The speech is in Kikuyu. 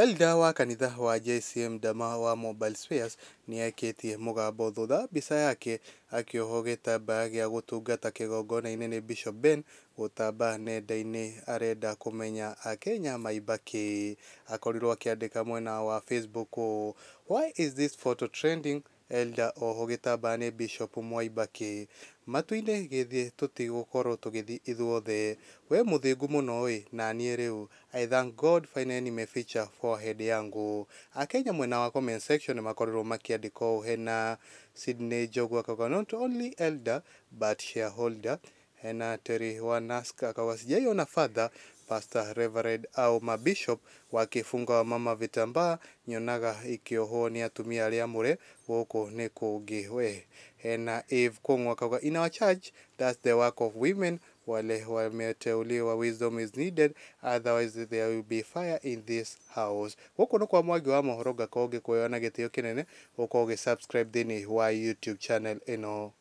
Elder wa kanitha wa JCM Dama wa Mobile Spares nĩekĩtie mũgambo thutha mbica yake akĩohwo gĩtambaya gĩa gũtungata kĩgongona-inĩ nĩ Bishop Ben gũtamba nenda-inĩ arenda kũmenya akenya maimba kĩ. Akorirwo akĩandĩka mwena wa Facebook ũũ: "Why is this photo trending? Elder ohwo gĩtambaya nĩ Bishop Mwaiba kĩ? Matu-inĩ gĩthiĩ tũtigũkorwo tũgĩthiĩ ithuothe. We mũthingu mũno ĩ naniĩ rĩu. I thank God finally nimeficha forehead yangu." Akenya mwena wa comment section nĩmakorirwo makĩandĩka ũũ, hena Sydney Njogu akauga, "Not only elder but shareholder." Hena Terry Wanask akauga, "Sijaiona father, pastor, reverend au mabishop wakifunga wamama vitambaa, nyonaga ikĩohwo nĩ atumia arĩa amũre, gũkũ nĩ kũngĩ we." Hena Eve Kung'u akauga, "In our church that's the work of women wale wameteuliwa, wisdom is needed, otherwise there will be fire in this house." Gũkũ nĩ kwa Mwangi wa mohoro, ngakorwo ngĩkuoya na gĩtĩo kĩnene ũkorwo ũgĩ subscribe thĩinĩ wa YouTube channel ĩno.